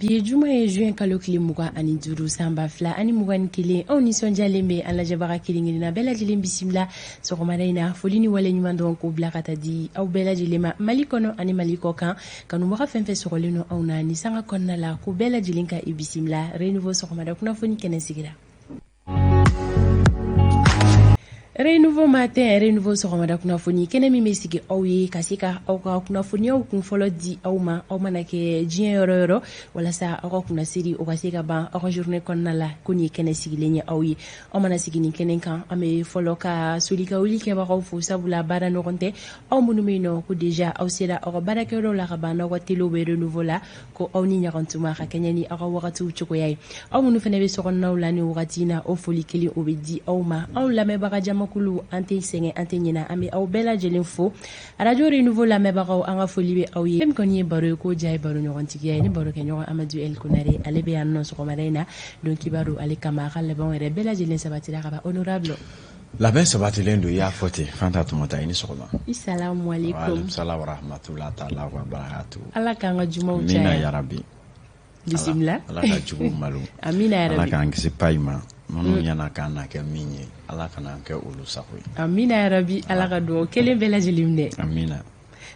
Bi ye juma ye, juin kalo tile 25, san 2021. Anw nisɔndiyalen bɛ an lajɛbaga kelen kelenna bɛɛ lajɛlen bisimila sɔgɔmada in na. Foli ni wale ɲuman dɔn k'o bila ka taa di aw bɛɛ lajɛlen ma, Mali kɔnɔ ani Mali kɔ kan. Kanubaga fɛn fɛn sɔgɔlen don anw na ni sanga kɔnɔna la, ko bɛɛ lajɛlen ka i bisimila. Renouveau sɔgɔmada kunnafoni kɛnɛ sigira. Renouveau matin, Renouveau sɔgɔmada kunnafoni kɛnɛ min bɛ sigi aw ye ka se ka aw ka kunnafoniyaw kun fɔlɔ di aw ma, aw mana kɛ diɲɛ yɔrɔ yɔrɔ, walasa aw ka kunnasiri o ka se ka ban aw ka journée kɔnɔna la. Ko nin ye kɛnɛ sigilen ye aw ye. Aw mana sigi nin kɛnɛ kan, an bɛ fɔlɔ ka soli ka wuli kɛbagaw fo, sabula baara ɲɔgɔn tɛ. Aw minnu bɛ yen nɔ ko déjà aw sera aw ka baarakɛyɔrɔ la ka ban, n'aw ka telew bɛ Renouveau la, ko aw ni ɲagantuma ka kɛɲɛ ni aw ka wagatiw cogoya ye. Aw minnu fana bɛ sokɔnɔnaw la ni wagati in na, o foli kelen o bɛ di aw ma. Anw lamɛnbaga jamakulu, an tɛ sɛgɛn, an tɛ ɲinɛ, an bɛ aw bɛɛ lajɛlen fo. Arajo Renouveau lamɛnbagaw, an ka foli bɛ aw ye. Fɛn min kɔni ye baro ye, ko diya ye baro ɲɔgɔntigiya ye, ni barokɛɲɔgɔn Amadu El Konare, ale bɛ yan nɔ sɔgɔmada in na don kibaru ale kama. A ka labɛnw yɛrɛ bɛɛ lajɛlen sabatira ka ban, honorable. Labɛn sabatilen don, i y'a fɔ ten. Fanta Tumata, i ni sɔgɔma. I salamu aleykum. Salam warahmatulahi taala wa barakatu. Ala k'an ka jumaw caya. Amina yarabi. Bisimila. Ala ka juguw malo. Amina yarabi. Ala k'an kisi payi ma. Minnu ɲɛna k'an na kɛ min ye, Ala kana an kɛ olu sago ye. Amina yarabi. Ala ka dugawu kelen bɛɛ lajɛlen minɛ. Amina.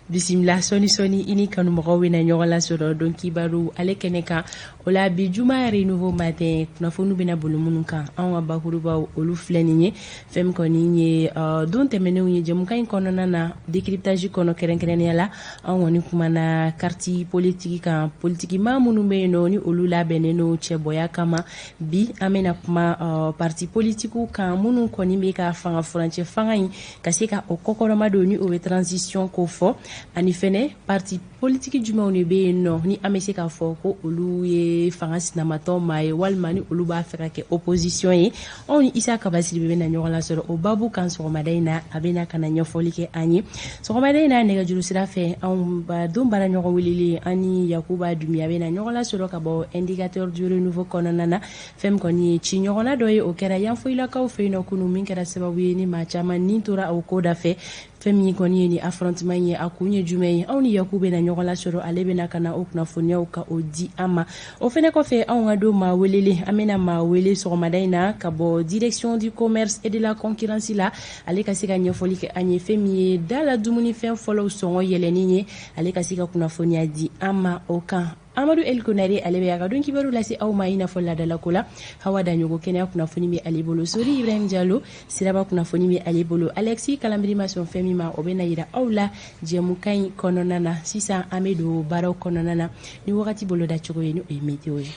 Bisimila. Sɔni sɔni i ni kanumɔgɔw bɛna ɲɔgɔn lasɔrɔ don kibaru ale kɛnɛ kan. O la bi juma Renouveau matin kunnafoniw bɛna boli minnu kan, anw ka bakurubaw olu filɛ nin ye. Fɛn min kɔni ye don tɛmɛnenw ye, jɛmukan in kɔnɔna na, décryptage kɔnɔ, kɛrɛnkɛrɛnnenya la, anw kɔni kumana carte politique kan, politikimaa minnu bɛ yen nɔ ni olu labɛnnen don cɛbɔya kama. Bi an bɛna kuma parti politikiw kan minnu kɔni bɛ ka fanga furancɛ fanga in ka se ka o kɔkɔrɔma don, ni o bɛ transition ko fɔ, ani fɛnɛ parti politiki jumɛnw de bɛ yen nɔ ni an bɛ se k'a fɔ ko olu ye fanga sinamatɔn maa ye, walima ni olu b'a fɛ ka kɛ opposition ye. Anw ni Isa Kaba Sidibe bɛna ɲɔgɔn lasɔrɔ o babu kan sɔgɔmada in na. A bɛna ka na ɲɛfɔli kɛ an ye sɔgɔmada in na nɛgɛjuru sira fɛ. Anw ba don baara ɲɔgɔn welelen, an ni Yakuba Dunbiya bɛna ɲɔgɔn lasɔrɔ ka bɔ Indicateur du Renouveau kɔnɔna na. Fɛn min kɔni ye ci ɲɔgɔnna dɔ ye, o kɛra Yanfoyilakaw fɛ yen nɔ kunun, min kɛra sababu ye ni maa caman ni tora o ko da fɛ. Fɛn min kɔni ye ni affrontement ye, a kun ye jumɛn ye? Anw ni Yaku bɛna ɲɔgɔn lasɔrɔ, ale bɛna ka na o kunnafoniyaw ka o di an ma. O fɛnɛ kɔfɛ, anw ka don maa welelen, an bɛna maa wele sɔgɔmada in na ka bɔ Direction du commerce et de la concurrence la, ale ka se ka ɲɛfɔli kɛ an ye fɛn min ye da la dumunifɛn fɔlɔw sɔngɔ yɛlɛnni ye, ale ka se ka kunnafoniya di an ma o kan. Amadu El Konare, ale bɛ a ka don kibaru lase aw ma i n'a fɔ laadalako la. Hawa Daɲogo, kɛnɛya kunnafoni bɛ ale bolo. Sori Ibrahim Jalo, siraba kunnafoni bɛ ale bolo. Alexis Kalambiri ma sɔn fɛn min ma, o bɛ na yira aw la jɛmukan in kɔnɔna na. Sisan an bɛ don baaraw kɔnɔna na ni wagati boloda cogo ye, ni o ye météo ye.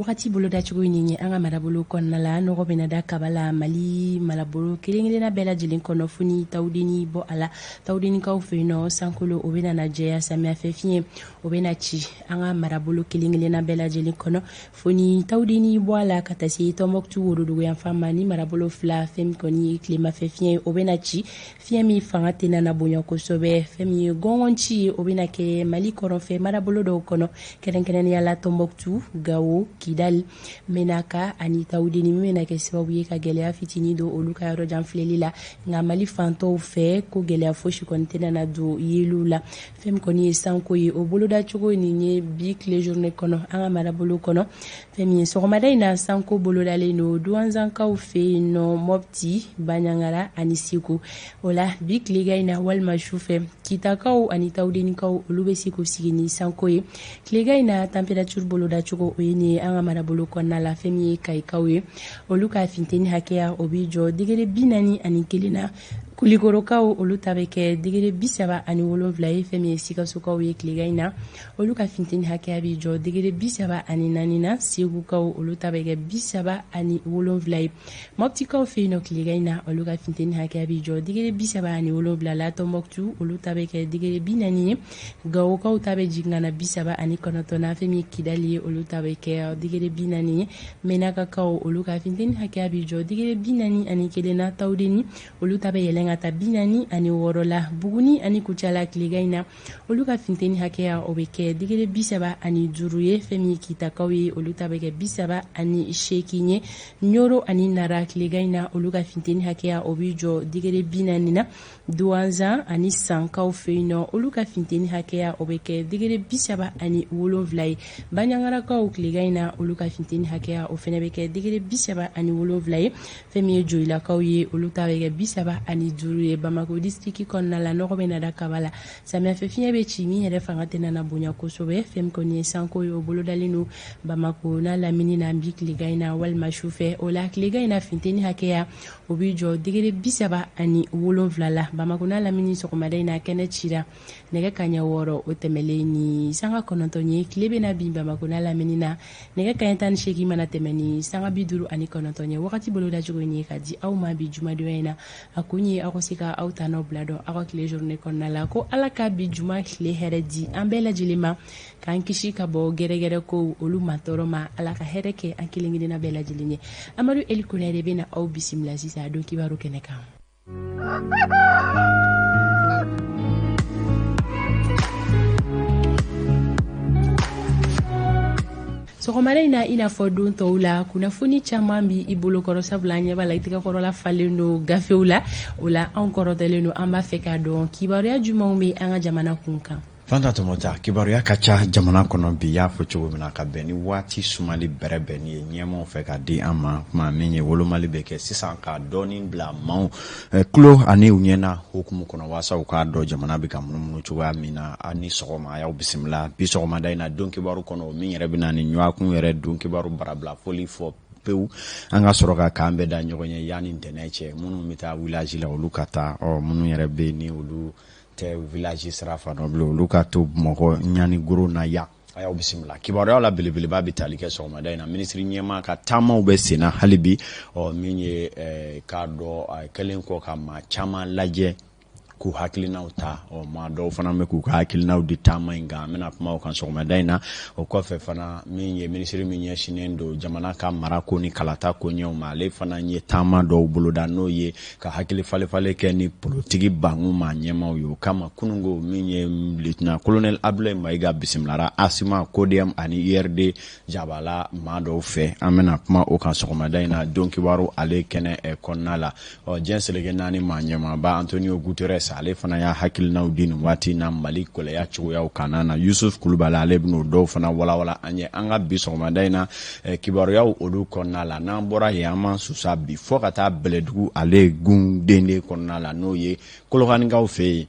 Wagati bolodacogo in ye, an ka marabolo kɔnɔna la, nɔgɔ bɛna da kaba la Mali marabolo kelen-kelenna bɛɛ lajɛlen kɔnɔ, fo ni Tawudeni bɔ a la. Tawudenikaw fɛ yen nɔ, sankolo o bɛna na jɛya, samiyɛfɛ fiɲɛ o bɛna ci an ka marabolo kelen-kelenna bɛɛ lajɛlen kɔnɔ, fo ni Tawudeni bɔ a la ka taa se Tɔnbɔkutu woroduguyanfan ma. Ni marabolo fila, fɛn min kɔni ye tilemafɛ fiɲɛ, o bɛna ci, fiɲɛ min fanga tɛna na bonya kosɛbɛ. Fɛn min ye gɔngɔnci ye, o bɛna kɛ Mali kɔrɔnfɛ marabolo dɔw kɔnɔ, kɛrɛnkɛrɛnnenya la Tɔnbɔkutu, Gawo, Kidali, Menaka ani Tawudeni, min bɛna kɛ sababu ye ka gɛlɛya fitinin don olu ka yɔrɔ jan filɛli la. Nka Mali fantɔw fɛ, ko gɛlɛya fosi kɔni tɛna na don yeliw la. Fɛn min kɔni ye sanko ye, o bolodacogo nin ye bi tile journée kɔnɔ an ka marabolo kɔnɔ. Fɛn min ye sɔgɔmada in na sanko bolodalen don Duwanzankaw fɛ yen nɔ, Mɔpti, Baɲangara ani Segu. O la bi tilegan in na walima su fɛ, Kitakaw ani Tawudenikaw, olu bɛ se k'u sigi ni sanko ye. Tilegan in na température bolodacogo, o ye nin ye an ka marabolo kɔnɔna la. Fɛn min ye Kayikaw ye, olu ka funteni hakɛya, o bɛ jɔ degré 41 na. Kulikorokaw, olu ta bɛ kɛ degré 37 ye. Fɛn min ye Sikasokaw ye, tilegan in na olu ka funteni hakɛya bɛ jɔ degré 34 na. Segukaw, olu ta bɛ kɛ 37 ye. Mɔptikaw fɛ yen nɔ, tilegan in na olu ka funteni hakɛya bɛ jɔ degré 37 la. Tɔnbɔkutu, olu ta bɛ kɛ degré 40 ye. Gawokaw ta bɛ jigin ka na 39 na. Fɛn min ye Kidali ye, olu ta bɛ kɛ degré 40 ye. Menakakaw, olu ka funteni hakɛya bɛ jɔ degré 41 na. Tawudeni, olu ta bɛ yɛlɛn ka ka taa 46 la. Buguni ani Kucala tilegan in na, olu ka funteni hakɛya o bɛ kɛ degré 35 ye. Fɛn min ye Kitakaw ye, olu ta bɛ kɛ 38 ye. Ɲoro ani Nara tilegan in na, olu ka funteni hakɛya o bɛ jɔ degré 40 na. Duwanzan ani Sankaw fɛ yen nɔ, olu ka funteni hakɛya o bɛ kɛ degré 37 ye. Banjagarakaw tilegan in na, olu ka funteni hakɛya o fana bɛ kɛ degré 37 ye. Fɛn min ye Joyilakaw ye, olu ta bɛ kɛ 35 ye. Bamakɔ district kɔnɔna la, nɔgɔ bɛ na da kaba la. Samiyɛfɛ fiɲɛ bɛ ci min yɛrɛ fanga tɛna na bonya kosɛbɛ. Fɛn min kɔni ye sanko ye, o bolodalen don Bamakɔ n'a lamini na bi tilegan in na walima sufɛ. O la tilegan in na, funteni hakɛya o bɛ jɔ degré 37 la. Bamakɔ n'a lamini sɔgɔmada in na, kɛnɛ cira nɛgɛ kaɲɛ 6 o tɛmɛlen ni sanga 9 ye. Tile bɛna bin Bamakɔ n'a lamini na nɛgɛ kaɲɛ 18 mana tɛmɛ ni sanga 59 ye. Wagati bolodacogo in ye ka di aw ma bi jumadonya in na. A kun ye aw ka se ka aw tanaw bila dɔn aw ka tile journée kɔnɔna la. Ko Ala ka bi juma tile hɛrɛ di an bɛɛ lajɛlen ma, k'an kisi ka bɔ gɛrɛgɛrɛ ko olu ma tɔɔrɔ ma. Ala ka hɛrɛ kɛ an kelen kelenna bɛɛ lajɛlen ye. Amadu Eli Konɛ de bɛna aw bisimila sisan don kibaru kɛnɛ kan. Sɔgɔmada in na, i n'a fɔ don tɔw la, kunnafoni caman bi i bolokɔrɔ, sabula an ɲɛ b'a la i tɛgɛkɔrɔla falen don gafew la. O la anw kɔrɔtɛlen don, an b'a fɛ k'a dɔn kibaruya jumɛnw bɛ an ka jamana kun kan. Fanta Tɔmɔta, kibaruya ka ca jamana kɔnɔ bi. Y'a fɔ cogo min na, ka bɛn ni waati sumali bɛrɛbɛnni ye ɲɛmaw fɛ ka di an ma, kuma min ye wolomali bɛ kɛ sisan ka dɔɔni bila maaw tulo ani u ɲɛna hukumu kɔnɔ, waasa u k'a dɔn jamana bɛ ka munumunu cogoya min na. A ni sɔgɔma, a y'aw bisimila bi sɔgɔmada in na don kibaru kɔnɔ, o min yɛrɛ bɛ na ni ɲɔgɔnkun yɛrɛ don kibaru barabila foli fɔ pewu. An ka sɔrɔ ka k'an bɛɛ da ɲɔgɔn ye yanni ntɛnɛn cɛ. Minnu bɛ taa village la, olu ka taa. Ɔ minnu yɛrɛ bɛ yen ni olu tɛ village sira fan dɔn bilen, olu ka to Bamakɔ ɲani goro na yan. A y'aw bisimila kibaruya la. Belebeleba bɛ tali kɛ sɔgɔmada in na, minisiri ɲɛmaa ka taamaw bɛ senna hali bi. Ɔ min ye k'a dɔn kɛlen kɔ ka maa caman lajɛ k'u hakilinaw ta, ɔ maa dɔw fana bɛ k'u ka hakilinaw di taama in kan. An bɛna kuma o kan sɔgɔmada in na. O kɔfɛ fana, min ye minisiri min ɲɛsinnen don jamana ka marako ni kalata koɲɛw ma, ale fana ye taama dɔw boloda, n'o ye ka hakili falefale kɛ ni politigi bangu maa ɲɛmaw ye. O kama kununko, min ye lieutenant colonel Abdoulaye Mayiga bisimilara ASMA, CODEM ani URD jabala maa dɔw fɛ. An bɛna kuma o kan sɔgɔmada in na don kibaru ale kɛnɛ kɔnɔna la. Ɔ diɲɛ seleke naani maa ɲɛmaaba Antonio Guterres, ale fana y'a hakilinaw di nin waati na Mali gɛlɛya cogoyaw kana na. Yusuf Kulubali, ale bɛn'o dɔw fana walawala an ye an ka bi sɔgɔmada in na kibaruyaw olu kɔnɔna la. N'an bɔra yen, an b'an susa bi fɔ ka taa Bɛlɛdugu ale gundenden kɔnɔna la, n'o ye Kolokanikaw fɛ yen.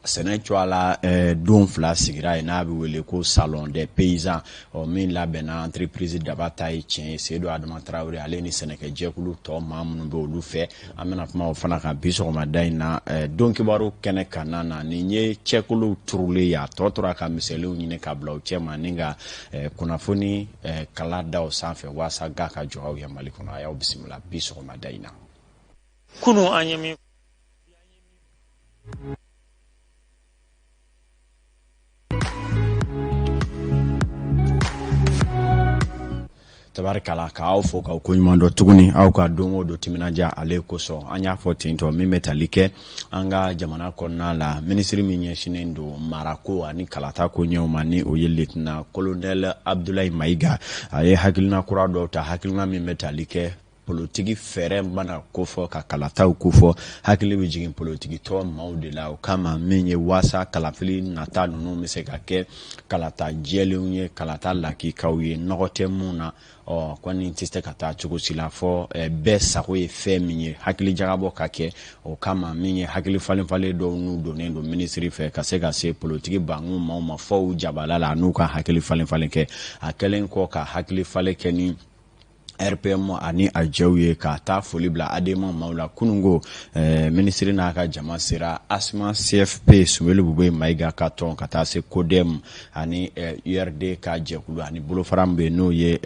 Sɛnɛ cogoya la, don fila sigira yen n'a bɛ wele ko salon des paysans, ɔ min labɛnna entreprise daba ta ye tiɲɛ ye, Seydou Adama Traoré ale ni sɛnɛkɛjɛkulu tɔ maa minnu bɛ olu fɛ. An bɛna kuma o fana kan bi sɔgɔmada in na don kibaru kɛnɛ kanna na. Nin ye cɛkolow turulen ye, a tɔ tora ka misɛnninw ɲini ka bila u cɛ ma ni ka kunnafoni kala da o sanfɛ waasa ga ka jɔ aw ye Mali kɔnɔ. A y'aw bisimila bi sɔgɔmada in na. Kunun an ye min Tabarikala, k'aw fo k'aw koɲuman dɔn tuguni aw ka don o don timinandiya ale kosɔn. An y'a fɔ ten tɔ, min bɛ tali kɛ an ka jamana kɔnɔna la, minisiri min ɲɛsinnen don marako ani kalata koɲɛw ma, ni o ye lieutenant colonel Abdoulaye Mayiga, a ye hakilina kura dɔw ta, hakilina min bɛ tali kɛ politigi fɛɛrɛ mana kofɔ ka kalataw kofɔ, hakili bɛ jigin politigi tɔn maaw de la. O kama, min ye waasa kalafili nata ninnu bɛ se ka kɛ kalata jɛlenw ye, kalata lakikaw ye, nɔgɔ tɛ mun na, ɔ kɔni tɛ se ka taa cogo si la fɔ bɛɛ sago ye fɛn min ye, hakili jagabɔ ka kɛ. O kama, min ye hakili falenfalen dɔw n'u donnen don minisiri fɛ ka se ka se politigi bangu maaw ma fɔ u jabala la, n'u ka hakili falenfalen kɛ. A kɛlen kɔ ka hakili falen kɛ ni RPM ani a jɛw ye, ka taa foli bila ADEMA maaw la kununko, minisiri n'a ka jama sera ASMA CFP, Soumeylou Boubèye Maïga ka tɔn, ka taa se CODEM ani URD ka jɛkulu ani bolofara min bɛ yen n'o ye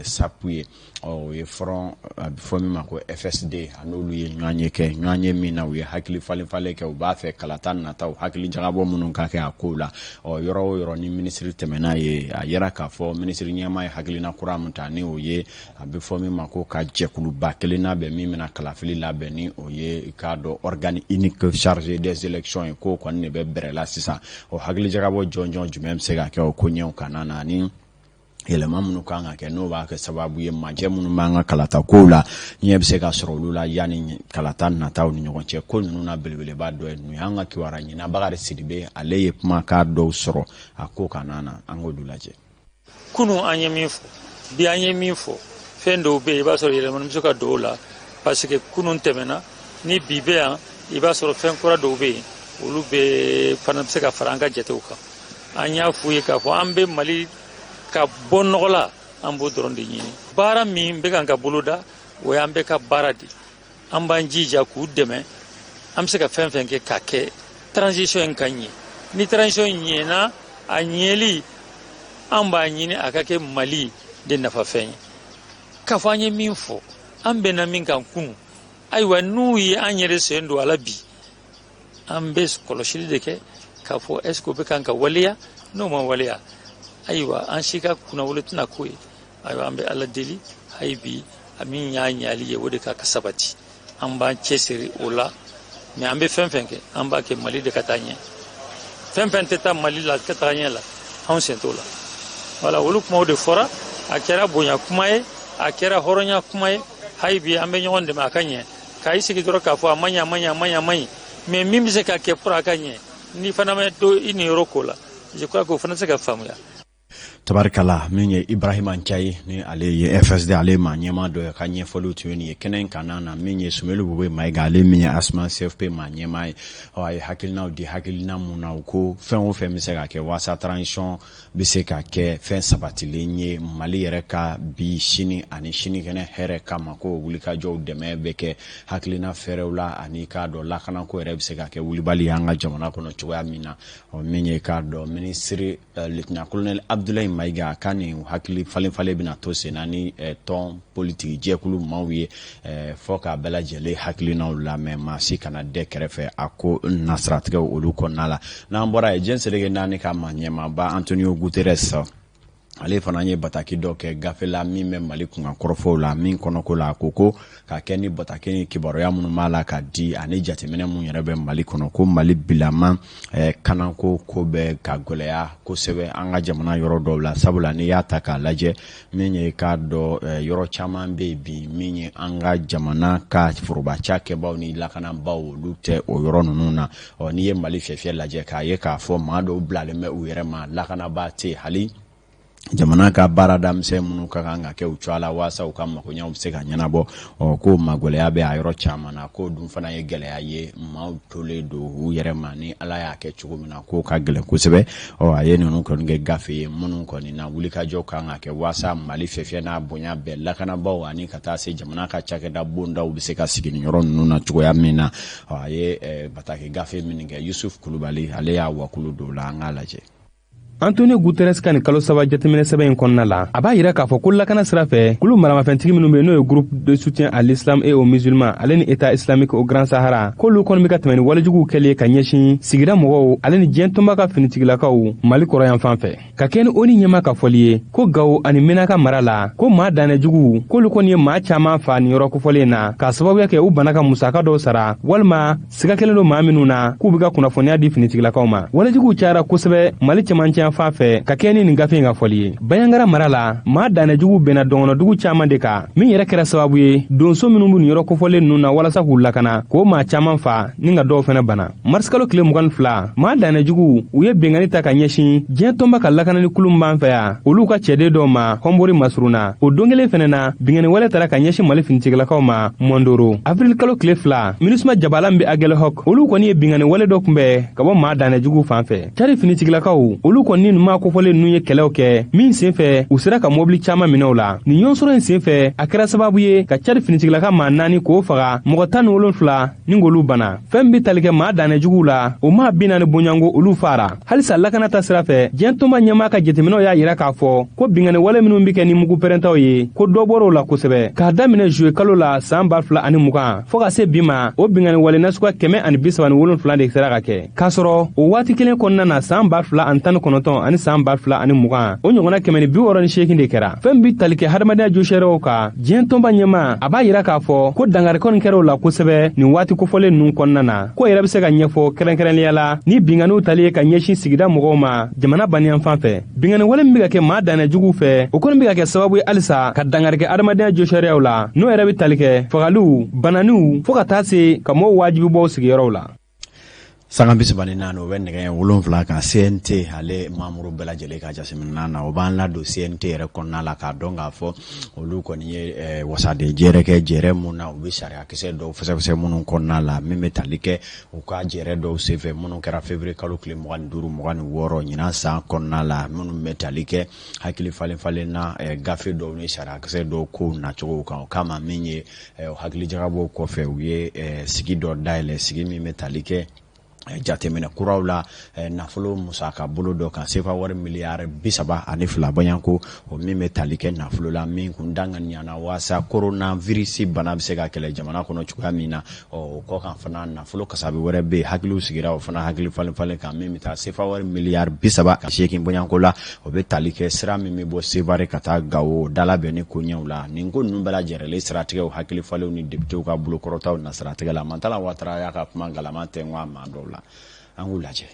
SAP ye. Ɔ, o ye front a bɛ fɔ min ma ko FSD, a n'olu ye ɲɔgɔn ye kɛ, ɲɔgɔn ye min na u ye hakili falen falen kɛ. U b'a fɛ kalata nataw hakili jagabɔ minnu ka kɛ a kow la. Ɔ, yɔrɔ o yɔrɔ ni minisiri tɛmɛna ye, a yira k'a fɔ minisiri ɲɛmaa ye hakilina kura min ta, ni o ye a bɛ fɔ min ma ko ka jɛkuluba kelen labɛn min bɛna kalafili labɛn, ni o ye k'a dɔn organe unique chargé des élections ye, k'o kɔni de bɛ bɛrɛ la sisan. O hakili jagabɔ jɔnjɔn jumɛn bɛ se ka kɛ o ko ɲɛw kana na ni yɛlɛma minnu kan ka kɛ, n'o b'a kɛ sababu ye majɛ minnu b'an ka kalata kow la, ɲɛ bɛ se ka sɔrɔ olu la yanni kalata nataw ni ɲɔgɔn cɛ. Ko ninnu na belebeleba dɔ ye ninnu ye. An ka kibaruya ɲina Bakari Sidibe, ale ye kumakan dɔw sɔrɔ a ko kana na, an k'olu lajɛ. Kunu an ye min fɔ, bi an ye min fɔ, fɛn dɔw bɛ yen, i b'a sɔrɔ yɛlɛmani bɛ se ka don o la, parce que kunun tɛmɛna ni bi bɛ yan, i b'a sɔrɔ fɛn kura dɔw bɛ yen, olu bɛ fana bɛ se ka fara an ka jatew kan. An y'a f'u ye k'a fɔ an bɛ Mali ka bɔ nɔgɔ la, an b'o dɔrɔn de ɲini. Baara min bɛ kan ka boloda, o y'an bɛɛ ka baara de. An b'an jija k'u dɛmɛ, an bɛ se ka fɛn fɛn kɛ k'a kɛ transition in ka ɲɛ. Ni transition ɲɛna, a ɲɛli, an b'a ɲini a ka kɛ Mali de nafafɛn ye. K'a fɔ an ye min fɔ, an bɛnna min kan kunu, ayiwa, n'u ye an yɛrɛ sen don a la bi, an bɛ kɔlɔsili de kɛ k'a fɔ est ce que o bɛ kan ka waleya. N'o ma waleya, ayiwa, an si ka kunnawolo tɛna k'o ye. Ayiwa, an bɛ Ala deli hali bi, a min y'a ɲali ye, o de ka sabati. An b'an cɛsiri o la, mais an bɛ fɛn fɛn kɛ, an b'a kɛ Mali de ka taa ɲɛ. Fɛn fɛn tɛ taa Mali la ka taa ɲɛ la, anw sen t'o la. Wala olu kumaw de fɔra. A kɛra bonya kuma ye, a kɛra hɔrɔnya kuma ye. Hali bi an bɛ ɲɔgɔn dɛmɛ a ka ɲɛ. K'a i sigi dɔrɔn k'a fɔ a ma ɲɛ, a ma ɲɛ, a ma ɲɛ, a ma ɲɛ, mais min bɛ se ka kɛ pour a ka ɲɛ, n'i fana ma to i niyɔrɔ ko la, je crois que o fana tɛ se ka faamuya. Tabarikala, min ye Ibrahima Njayi ni ale ye FSD, ale ma ɲɛmaa dɔ ye, ka ɲɛfɔliw tun ye nin ye kɛnɛ in kan na. Min ye Sumelu Bube Mayiga, ale min ye ASMA CFP ma ɲɛmaa ye, ɔ, a ye hakilinaw di. Hakilina mun na, u ko fɛn o fɛn bɛ se ka kɛ waasa transition bɛ se ka kɛ fɛn sabatilen ye Mali yɛrɛ ka bi, sini ani sinikɛnɛ hɛrɛ kama, ko wulikajɔw dɛmɛ bɛ kɛ hakilina fɛɛrɛw la, ani k'a dɔn lakanako yɛrɛ bɛ se ka kɛ wulibali ye an ka jamana kɔnɔ cogoya min na. Ɔ, min ye k'a dɔn minisiri lieutenant colonel Abdoulaye Mayiga ka nin hakili falen falen bɛna to sen na ni tɔn politiki jɛkulu maaw ye, fɔ k'a bɛɛ lajɛlen hakilinaw lamɛn, maa si kana dɛ kɛrɛfɛ a ko nasiratigɛw olu kɔnɔna la. N'an bɔra yen, diɲɛ seleke naani ka maa ɲɛmaaba Antonio Guterres, ale fana ye bataki dɔ kɛ gafe la min bɛ Mali kunkan kɔrɔfɔw la min kɔnɔko la. A ko ko ka kɛ ni bataki ni kibaruya minnu b'a la ka di ani jateminɛ mun yɛrɛ bɛ Mali kɔnɔ, ko Mali bilama kanako ko bɛ ka gɛlɛya kosɛbɛ an ka jamana yɔrɔ dɔw la. Sabula n'i y'a ta k'a lajɛ, min ye k'a dɔn yɔrɔ caman bɛ yen bi, min ye an ka jamana ka foroba cakɛbaw ni lakanabaaw, olu tɛ o yɔrɔ ninnu na. Ɔ, n'i ye Mali fiyɛfiyɛ lajɛ k'a ye k'a fɔ maa dɔw bilalen bɛ u yɛrɛ ma, lakanabaa tɛ yen, hali jamana ka baarada misɛn minnu ka kan ka kɛ u cogoya la waasa u ka makoɲɛw bɛ se ka ɲɛnabɔ, ɔ, ko magɛlɛya bɛ a yɔrɔ caman na. K'o dun fana ye gɛlɛya ye, maaw tolen don u yɛrɛ ma ni Ala y'a kɛ cogo min na, k'o ka gɛlɛn kosɛbɛ. Ɔ, a ye ninnu kɔni kɛ gafe ye minnu kɔni na wulikajɔ kan ka kɛ waasa Mali fɛfɛ n'a bonya bɛɛ lakanabaaw ani ka taa se jamana ka cakɛda bondaw bɛ se ka sigi nin yɔrɔ ninnu na cogoya min na. Ɔ, a ye bataki gafe min kɛ, Yusuf Kulubali, ale y'a wakulu don la, an k'a lajɛ. Antonio Guterres ka nin kalo 3 jateminɛ sɛbɛn in kɔnɔna la, a b'a yira k'a fɔ ko lakana sira fɛ, kulu maramafɛntigi minnu bɛ, n'o ye Groupe de soutien à l'islam et aux musulmans ale ni État islamique au Grand Sahara, k'olu kɔni bɛ ka tɛmɛ ni walejuguw kɛli ye ka ɲɛsin sigida mɔgɔw ale ni diɲɛ tɔnba ka finitigilakaw Mali kɔrɔ yan fan fɛ. Ka kɛ ni ONU ɲɛma ka fɔli ye ko Gawo ani Menaka mara la, ko maa danɛ juguw, k'olu kɔni ye maa caman fa nin yɔrɔ kofɔlen na, k'a sababuya kɛ u bana ka musaka dɔw sara walima siga kɛlen don maa minnu na k'u bɛ ka kunnafoniya di finitigilakaw ma. Walejuguw cayara kosɛbɛ Mali cɛmancɛ fan fɛ. Ka kɛ ni nin gafe in ka fɔli ye, Bayangara mara la, maa danɛ juguw bɛnna dɔngɔnɔdugu caman de kan, min yɛrɛ kɛra sababu ye donso minnu bɛ nin yɔrɔ kofɔlen ninnu na walasa k'u lakana, k'o maa caman fa ni ka dɔw fɛnɛ bana. Marisikalo tile 22, maa danɛ juguw, u ye benkanni ta ka ɲɛsin diɲɛ tɔnba ka lakanani kulu min b'an fɛ yan, olu ka cɛden dɔw ma Hɔnbori masuruna. O don kelen fɛnɛ na, binkanni wɛrɛ tara ka ɲɛsin Mali finitigilakaw ma Mɔndoro. Avril kalo tile 2, MINUSMA jabala min bɛ Aguelhok, olu kɔni ye binkanni wale dɔ kunbɛn ka bɔ maa danɛ juguw fan fɛ. Cadi finitigilakaw, olu kɔni ni nin maa kofɔlen ninnu ye kɛlɛw kɛ min senfɛ u sera ka mɔbili caman minɛ u la. Nin ɲɔgɔnsɔrɔ in senfɛ, a kɛra sababu ye ka Cadi finitigilaka maa 4 k'o faga, mɔgɔ 17 ni k'olu bana. Fɛn min bɛ tali kɛ maa danɛ juguw la, o maa 40 bonyanko olu fara. Halisa lakana ta sira fɛ, diɲɛ tɔnba ɲɛmaa ka jateminɛw y'a yira k'a fɔ ko binkanni wale minnu bɛ kɛ ni mugu pɛrɛntaw ye, ko dɔ bɔr'o la kosɛbɛ. K'a daminɛ zuwe kalo la saan 2020 fɔɔ ka se bi ma, o binkanni wale nasuguya 137 de sera ka kɛ, k'a sɔrɔ o waati kelen kɔnɔna na saan 2019 ani saan 2020, o ɲɔgɔnna 168 de kɛra. Fɛn bɛ tali kɛ hadamadenya josariyaw kan, diɲɛ tɔnba ɲɛmaa a b'a yira k'a fɔ ko dankari kɔni kɛra o la kosɛbɛ nin waati kofɔlen ninnu kɔnɔna na. Ko yɛrɛ bɛ se ka ɲɛfɔ kɛrɛnkɛrɛnnenya la ni binkanniw tali ye ka ɲɛsin sigida mɔgɔw ma jamana baniyan fan fɛ. Binkanni wale min bɛ ka kɛ maa danɛ juguw fɛ, o kɔni bɛ ka kɛ sababu ye halisa ka dankari kɛ adamadenya josariyaw la, n'o yɛrɛ bɛ tali kɛ fagaliw, bananiw, fɔɔ ka taa se ka mɔgɔw wajibi bɔ sigiyɔrɔw la. Sanga 34, o bɛ nɛgɛ 7 kan. CNT ale membre bɛɛ lajɛlen ka jateminɛ na, o b'an ladon CNT yɛrɛ kɔnɔna la, k'a dɔn k'a fɔ olu kɔni ye wasaden jɛrɛ kɛ jɛrɛ mun na, u bɛ sariyakisɛ dɔw fɛsɛfɛsɛ minnu kɔnɔna la, min bɛ tali kɛ u ka jɛrɛ dɔw senfɛ minnu kɛra février kalo tile 25, 26 ɲinan san kɔnɔna la, minnu bɛ tali kɛ hakili falen falen na gafe dɔw ni sariyakisɛ dɔw kow nacogo kan. O kama, min ye hakili jagabɔw kɔfɛ, u ye sigi dɔ dayɛlɛ, sigi min bɛ tali kɛ jateminɛ kuraw la nafolo musaka bolo dɔ kan, sefa wari miliyari 32 bɔɲanko, o min bɛ tali kɛ nafolo la min kun danganiyana waasa coronavirus bana bɛ se ka kɛlɛ jamana kɔnɔ cogoya min na. Ɔ, o kɔ kan fana, nafolo kasabi wɛrɛ bɛ yen, hakiliw sigira o fana hakili falen falen kan, min bɛ taa sefa wari miliyari 38 bɔɲanko la, o bɛ tali kɛ sira min bɛ bɔ Sevare ka taa Gawo dalabɛn ni koɲɛw la. Nin ko ninnu bɛɛ lajɛlen siratigɛw, hakili falenw ni députéw ka bolokɔrɔtaw na siratigɛ la, Mantala Watara y'a ka kuma galama tɛ a maa dɔw la, an k'u lajɛ.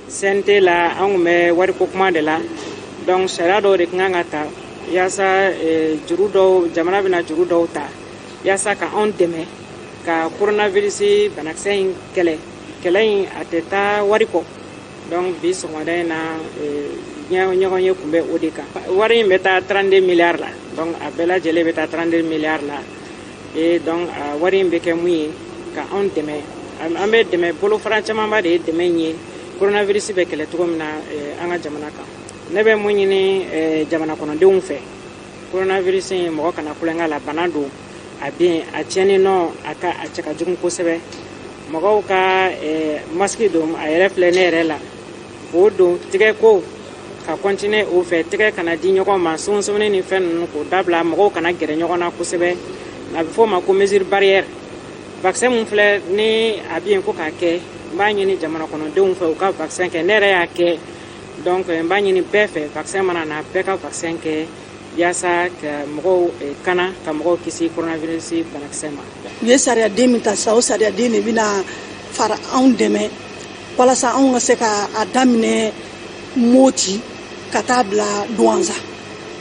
CNT la, an kun bɛ wariko kuma de la. Donc sariya dɔw de kan ka ta yaasa juru dɔw, jamana bɛna juru dɔw ta yaasa ka anw dɛmɛ ka coronavirus banakisɛ in kɛlɛ. Kɛlɛ in a tɛ taa wari kɔ. Donc bi sɔgɔmada in na, ɲɔgɔn ye kun bɛ o de kan. Wari in bɛ taa 32 milliards la. Donc a bɛɛ lajɛlen bɛ taa 32 milliards la. Et donc a wari in bɛ kɛ mun ye? Ka anw dɛmɛ. An bɛ dɛmɛ bolofara camanba de ye dɛmɛ in ye, coronavirus bɛ kɛlɛ cogo min na an ka jamana kan. Ne bɛ mun ɲini jamana kɔnɔdenw fɛ? Coronavirus in, mɔgɔ kana kulonkɛ la. Bana don, a bɛ yen, a tiɲɛni nɔ a ka a cɛ ka jugu kosɛbɛ. Mɔgɔw ka masque don. A yɛrɛ filɛ ne yɛrɛ la, k'o don. Tigɛ ko ka continuer o fɛ, tɛgɛ kana di ɲɔgɔn ma, sumuni ni fɛn ninnu k'o dabila, mɔgɔw kana gɛrɛ ɲɔgɔn na kosɛbɛ. A bɛ fɔ o ma ko mesure barrière. Vaccin mun filɛ ni a bɛ yen ko k'a kɛ, n b'a ɲini jamana kɔnɔdenw fɛ u ka vaccin kɛ. Ne yɛrɛ y'a kɛ. Donc n b'a ɲini bɛɛ fɛ, vaccin mana na, bɛɛ ka vaccin kɛ yaasa ka mɔgɔw kana ka mɔgɔw kisi coronavirus banakisɛ ma. U ye sariyaden min ta sisan, o sariyaden de bɛna fara anw dɛmɛ walasa anw ka se ka a daminɛ Moti ka taa bila Duwanza,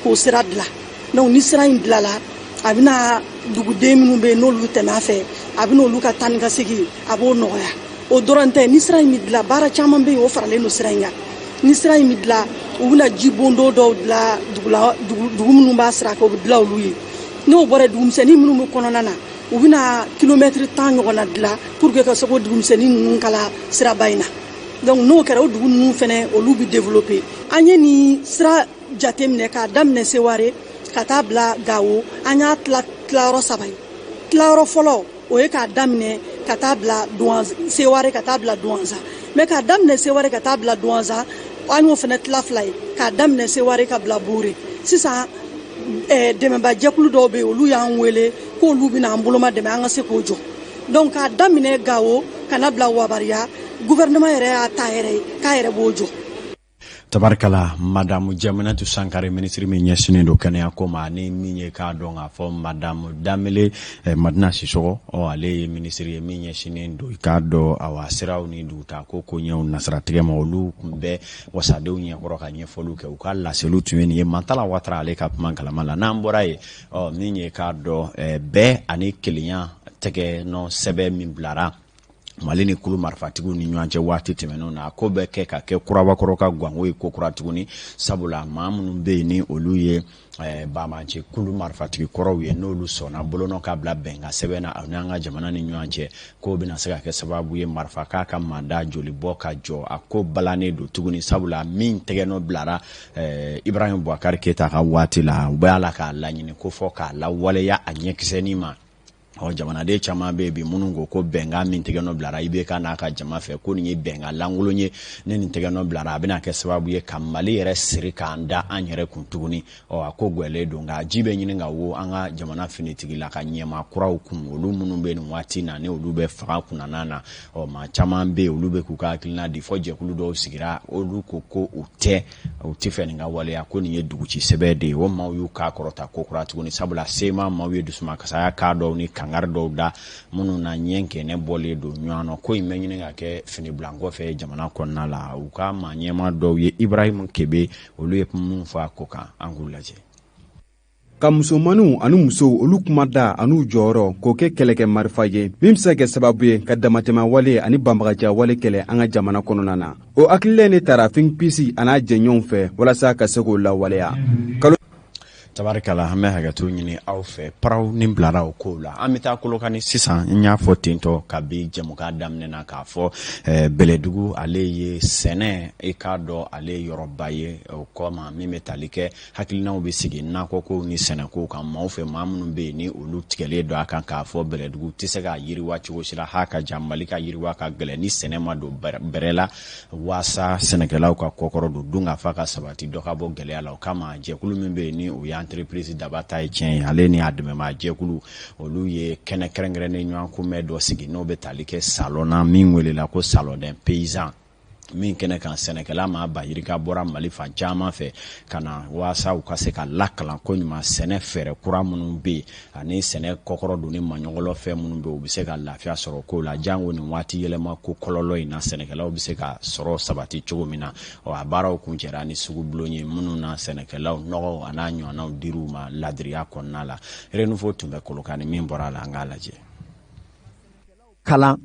k'o sira dilan. Donc ni sira in dilala, a bɛna duguden minnu bɛ yen n'olu tɛmɛ a fɛ, a bɛna olu ka taa ni ka segin, a b'o nɔgɔya. O dɔrɔn tɛ, ni sira in bɛ dilan, baara caman bɛ yen, o faralen don sira in kan. Ni sira in bɛ dilan, u bɛna ji bondo dɔw dilan dugu la, dugu minnu b'a sira kan, o bɛ dilan olu ye. N'o bɔra yen, dugumisɛnnin minnu bɛ kɔnɔna na, u bɛna kilomɛtiri 10 ɲɔgɔnna dilan pour que ka se k'o dugumisɛnnin ninnu kala siraba in na. Donc n'o kɛra, o dugu ninnu fɛnɛ, olu bɛ développer. An ye nin sira jateminɛ k'a daminɛ Seware ka taa bila Gawo, an y'a tila tilayɔrɔ saba ye. Tilayɔrɔ fɔlɔ, o ye k'a daminɛ ka taa bila Seware ka taa bila Duwanza. Mais k'a daminɛ Seware ka taa bila Duwanza, an y'o fɛnɛ tila fila ye, k'a daminɛ Seware ka bila Bore. Sisan dɛmɛbajɛkulu dɔw bɛ yen, olu y'an wele k'olu bɛna an boloma dɛmɛ an ka se k'o jɔ. Donc k'a daminɛ Gawo ka na bila Wabariya, gouvernement yɛrɛ y'a ta yɛrɛ ye k'a yɛrɛ b'o jɔ. Tabarikala, madamu Jaminatu Sankare, minisiri min ɲɛsinnen don kɛnɛya ko ma, ani min ye k'a dɔn k'a fɔ madamu Danbele Madina Sisɔgɔ, ɔ, ale ye minisiri ye min ɲɛsinnen don i k'a dɔn awa siraw ni dugutaa ko koɲɛw nasiratigɛ ma, olu tun bɛ wasadenw ɲɛkɔrɔ ka ɲɛfɔliw kɛ. U ka laseliw tun ye nin ye Mantala Watara ale ka kuma kalama la. N'an bɔra yen, ɔ, min ye k'a dɔn bɛɛ ani kelenya tɛgɛ nɔ sɛbɛn min bilara Mali ni kulu marifatigiw ni ɲɔgɔn cɛ waati tɛmɛnenw na. A ko bɛ kɛ ka kɛ kurabakɔrɔ ka ganko ye ko kura tuguni, sabula maa minnu bɛ yen ni olu ye banbaanci kulu marifatigi kɔrɔw ye, n'olu sɔnna bolonɔ ka bila bɛnkan sɛbɛn na ani an ka jamana ni ɲɔgɔn cɛ, k'o bɛna se ka kɛ sababu ye marifa k'a ka manda jolibɔ ka jɔ. A ko balannen don tuguni, sabula min tɛgɛnɔ bilara Ibrahim Boubacar Keita ka waati la, u b'a la k'a laɲini ko fɔ k'a lawaleya a ɲɛkisɛnin ma. Ɔ, jamanaden caman bɛ yen bi minnu ko ko bɛnkan min tɛgɛnɔ bilara IBK n'a ka jama fɛ, ko nin ye bɛnkan lankolon ye. Ni nin tɛgɛnɔ bilara, a bɛna kɛ sababu ye ka Mali yɛrɛ siri k'an da an yɛrɛ kun tuguni. Ɔ, a ko gwɛlen don, nka ji bɛ ɲini ka wo an ka jamana finitigila ka ɲɛmaa kuraw kun, olu minnu bɛ nin waati na ni olu bɛ fanga kunnana na. Ɔ, maa caman bɛ yen, olu bɛ k'u ka hakilina di, fɔ jɛkulu dɔw sigira, olu ko ko u tɛ fɛ nin ka waleya, ko nin ye duguci sɛbɛn de ye. O maaw y'u k'a kɔrɔta ko kura tuguni, sabula sema maaw ye dusumakasaya k'a dɔw ni kangari dɔw da minnu na ɲɛ kɛnɛ bɔlen don ɲɔgɔn na. Ko in bɛ ɲini ka kɛ fini bilan kɔfɛ jamana kɔnɔna la. U ka maa ɲɛmaa dɔw ye Ibrahim Kebe, olu ye mun fɔ a ko kan, an k'u lajɛ. Ka musomanninw ani musow olu kuma da an'u jɔyɔrɔ k'o kɛ kɛlɛkɛ marifa ye min be se ka kɛ sababu ye ka damatɛmɛ ani banbagaciya wale kɛlɛ an ka jamana kɔnɔna na, o hakilila ne tara Think Peace a n'a jɛɲɔgɔnw fɛ walasa ka se k'o lawaleya kalo. Tabarikala, an bɛ hakɛto ɲini aw fɛ, paraw ni bilara o kow la. An bɛ taa Kolokani sisan. N y'a fɔ tentɔ kabi jɛmukan daminɛ na k'a fɔ Bɛlɛdugu, ale ye sɛnɛ, i k'a dɔn, ale ye yɔrɔba ye. O kɔma min bɛ tali kɛ hakilinaw bɛ sigi nakɔkow ni sɛnɛkow kan maaw fɛ, maa minnu bɛ yen ni olu tigɛlen don a kan k'a fɔ Bɛlɛdugu tɛ se ka yiriwa cogo si la, ha ka jan Mali ka yiriwa ka gɛlɛn ni sɛnɛ ma don bɛrɛ la, waasa sɛnɛkɛlaw ka kɔkɔrɔ don dun ka fa ka sabati, dɔ ka bɔ gɛlɛya la. O kama jɛkulu min bɛ yen ni o ye entreprise Daba ta ye tiɲɛ ye, ale ni a dɛmɛbaa jɛkulu, olu ye kɛnɛ kɛrɛnkɛrɛnnen ɲɔgɔn kunbɛn dɔ sigi, n'o bɛ tali kɛ salon na min welela ko Salon des paysans, min kɛnɛ kan sɛnɛkɛla maa ba yirika bɔra Mali fan caman fɛ ka na, waasa u ka se ka lakalan ko ɲuman sɛnɛ fɛɛrɛ kura minnu bɛ yen ani sɛnɛ kɔkɔrɔ don ni maɲɔgɔlɔ fɛn minnu bɛ yen, u bɛ se ka lafiya sɔrɔ ko la, jango nin waati yɛlɛma ko kɔlɔlɔ in na, sɛnɛkɛlaw bɛ se ka sɔrɔ sabati cogo min na. Ɔ, a baaraw kuncɛra ni sugubulon ye minnu na sɛnɛkɛlaw nɔgɔw a n'a ɲɔgɔnnaw dir'u ma ladiriya kɔnɔna la. Renouveau tun bɛ Kolokani, min bɔra a la, an k'a lajɛ. Kalan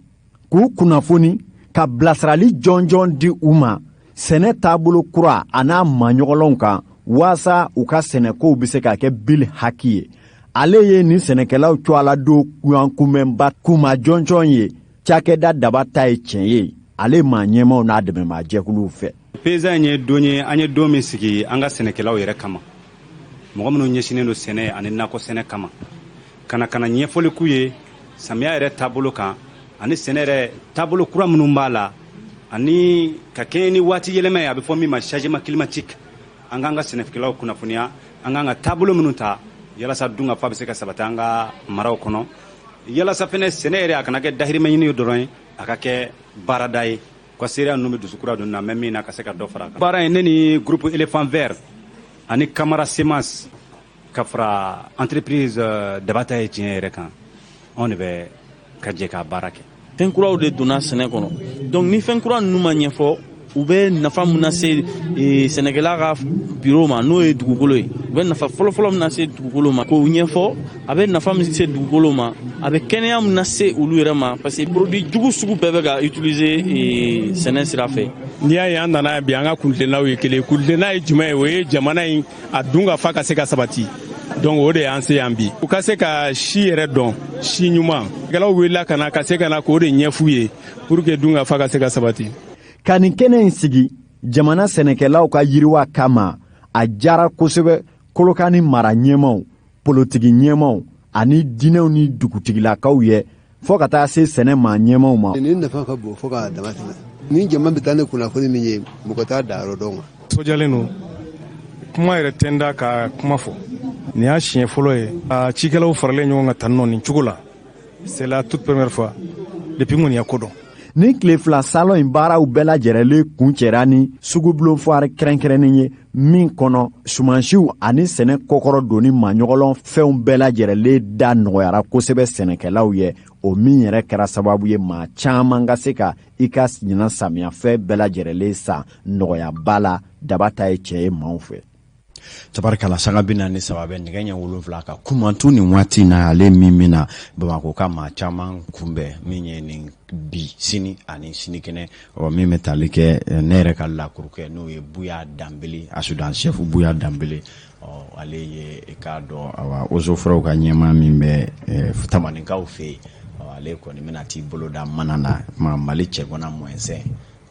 k'u kunnafoni ka bilasirali jɔnjɔn di u ma sɛnɛ taabolo kura a n'a maɲɔgɔlɔnw kan, waasa u ka sɛnɛkow bɛ se ka kɛ bil haki ye. Ale ye nin sɛnɛkɛlaw cogoya don ɲɔgɔn kunbɛnba kuma jɔnjɔn ye cakɛda Daba ta ye tiɲɛ ye, ale maa ɲɛmaw n'a dɛmɛbaa jɛkuluw fɛ. Paysan ye don ye, an ye don min sigi an ka sɛnɛkɛlaw yɛrɛ kama, mɔgɔ minnu ɲɛsinnen don sɛnɛ ani nakɔ sɛnɛ kama, ka na ka na ɲɛfɔli k'u ye samiya yɛrɛ taabolo kan ani sɛnɛ yɛrɛ taabolo kura minnu b'a la, ani ka kɛɲɛ ni waati yɛlɛma ye, a bɛ fɔ min ma changement climatique. An k'an ka sɛnɛkɛlaw kunnafoniya an k'an ka taabolo minnu ta yalasa dunkafa bɛ se ka sabati an ka maraw kɔnɔ, yalasa fɛnɛ sɛnɛ yɛrɛ a kana kɛ dahirimɛ ɲini dɔrɔn ye, a ka kɛ baarada ye. Ka seereya ninnu bɛ dusukura don na mɛ min na ka se ka dɔ fara a kan. Baara in, ne ni groupe Éléphant Vert ani Camara Semence ka fara entreprise Dabata ye tiɲɛ yɛrɛ kan, anw de bɛ ka jɛ k'a baara kɛ. Fɛn kuraw de donna sɛnɛ kɔnɔ. Donc ni fɛn kura ninnu ma ɲɛfɔ, u bɛ nafa mun lase sɛnɛkɛla ka biro ma, n'o ye dugukolo ye, u bɛ nafa fɔlɔfɔlɔ min lase dugukolo ma, k'o ɲɛfɔ, a bɛ nafa min se dugukolo ma, a bɛ kɛnɛya min lase olu yɛrɛ ma, parce que produit jugu sugu bɛɛ bɛ ka utiliser sɛnɛ sira fɛ. N'i y'a ye an nana bi, an ka kuntilennaw ye kelen. Kuntilenna ye jumɛn ye? O ye jamana in a dun ka fa ka se ka sabati. Donc o de y'an se yan bi, u ka se ka si yɛrɛ dɔn, si ɲuman. Kɛlaw wulila ka na ka se ka na k'o de ɲɛf'u ye pour que dun ka fa ka se ka sabati. Ka nin kɛnɛ in sigi jamana sɛnɛkɛlaw ka yiriwa kama, a jara kosɛbɛ Kolokani mara ɲɛmaw, politiki ɲɛmaw ani diinɛw ni dugutigilakaw ye, fɔɔ ka taa se sɛnɛ maa ɲɛmaw ma. Nin nafa ka bon fo k'a dama tɛmɛ. Ni jama bɛ taa ni kunnafoni min ye, mɔgɔ t'a da yɔrɔ dɔn. Sojalen don, kuma yɛrɛ tɛ n da ka kuma fɔ. Nin y'a siɲɛ fɔlɔ ye a cikɛlaw faralen ɲɔgɔn kan tan nɔ nin cogo la. C'est la toute première fois depuis n kɔni ya ko dɔn. Ni tile 2 salon in baaraw bɛɛ lajɛrɛlen kuncɛra ni sugubulon foire kɛrɛnkɛrɛnnen ye, min kɔnɔ sumansiw ani sɛnɛ kɔkɔrɔ donni maɲɔgɔlɔn fɛnw bɛɛ lajɛrɛlen da nɔgɔyara kosɛbɛ sɛnɛkɛlaw ye, o min yɛrɛ kɛra sababu ye maa caaman ka se ka i ka ɲinan samiyafɛ bɛɛ lajɛrɛlen san nɔgɔyaba la. Daba ta ye cɛ ye maaw fɛ. Tabarikala, sanga 43 bɛ nɛgɛ ɲɛ 7 ka Kumantu nin waati na, ale min bɛna Bamakɔ ka maa caman kunbɛn, min ye nin bi, sini ani sinikɛnɛ, ɔ min bɛ tali kɛ ne yɛrɛ ka lakurukɛ, n'o ye Buya Danbele, adjudant chef Buya Danbele. Ɔ ale ye, i k'a dɔn, awa, eaux et forêts ka ɲɛmaa min bɛ Tamaninkaw fɛ yen, ɔ ale kɔni bɛna t'i bolo da mana na Mali cɛgana mɔnsɛn,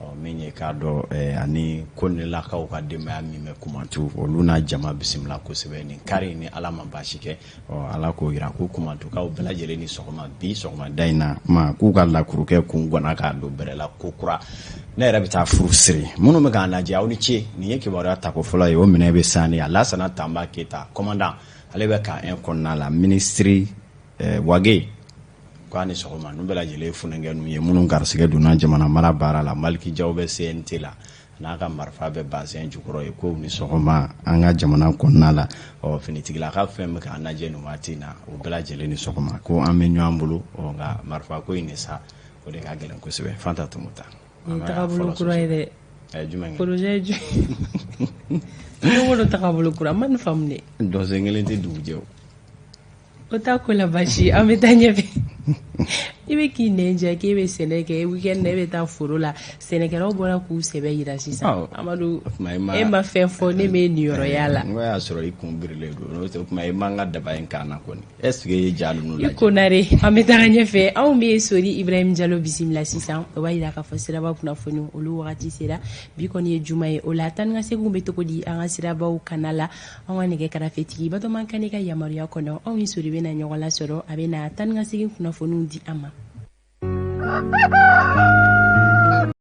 ɔ min ye k'a dɔn ani Konelakaw ka denbaya min bɛ Kumantu, olu n'a jama bisimila kosɛbɛ nin kari ni Ala ma baasi kɛ. Ɔ Ala k'o yira ko Kumantukaw bɛɛ lajɛlen ni sɔgɔma bi sɔgɔmada in na, kuma k'u ka lakurukɛ kun gwana k'a don bɛrɛ la ko kura. Ne yɛrɛ bɛ taa furu siri. Minnu bɛ k'an lajɛ, aw ni ce. Nin ye kibaruya tako fɔlɔ ye, o minɛ bɛ sanni a Lasana Tanba Keyita, commandant, ale bɛ camp 1 kɔnɔna la, minisiri Wage k'a ni sɔgɔma. Ninnu bɛɛ lajɛlen ye funankɛninw ye minnu garisɛgɛ donna jamana mara baara la. Maliki Jaw bɛ CNT la, n'a ka marifa bɛ bazɛn jukɔrɔ ye, ko ni sɔgɔma an ka jamana kɔnɔna la. Ɔ finitigilaka fɛn bɛ k'an lajɛ nin waati in na, o bɛɛ lajɛlen ni sɔgɔma, ko an bɛ ɲɔgɔn bolo. Ɔ nka marifa ko in de sa, o de ka gɛlɛn kosɛbɛ. Fanta Tumuta. Nin ye tagabolo kura ye dɛ. Jumɛn? Projet ye jumɛn? Don o don tagabolo kura, n ma nin faamu dɛ. Dɔnsen kelen tɛ dugu jɛ o. O t'a ko la baasi, an bɛ taa ɲɛfɛ. I bɛ k'i nɛn jɛ k'e bɛ sɛnɛ kɛ, weekend na e bɛ taa foro la. Sɛnɛkɛlaw bɔra k'u sɛbɛ yira sisan. Amadu, e ma fɛn fɔ, ne bɛ niyɔrɔya la. N ko y'a sɔrɔ i kun birilen don, n'o tɛ o tuma i man ka daba in kan na kɔni. Est ce que i ye ja ninnu lajɛ? I Konare, an bɛ taga ɲɛfɛ. Anw bɛ Sori Ibrahim Jalo bisimila sisan. O b'a yira k'a fɔ siraba kunnafoni olu wagati sera. Bi kɔni ye juma ye, o la taa ni ka seginw bɛ cogo di an ka sirabaw kana la? An ka nɛgɛ karafetigi Batɔman Kane ka yamaruya kɔnɔ, anw ni Sori bɛna ɲɔgɔn lasɔrɔ, a bɛna taa ni ka segin kunnafoniw di an ma.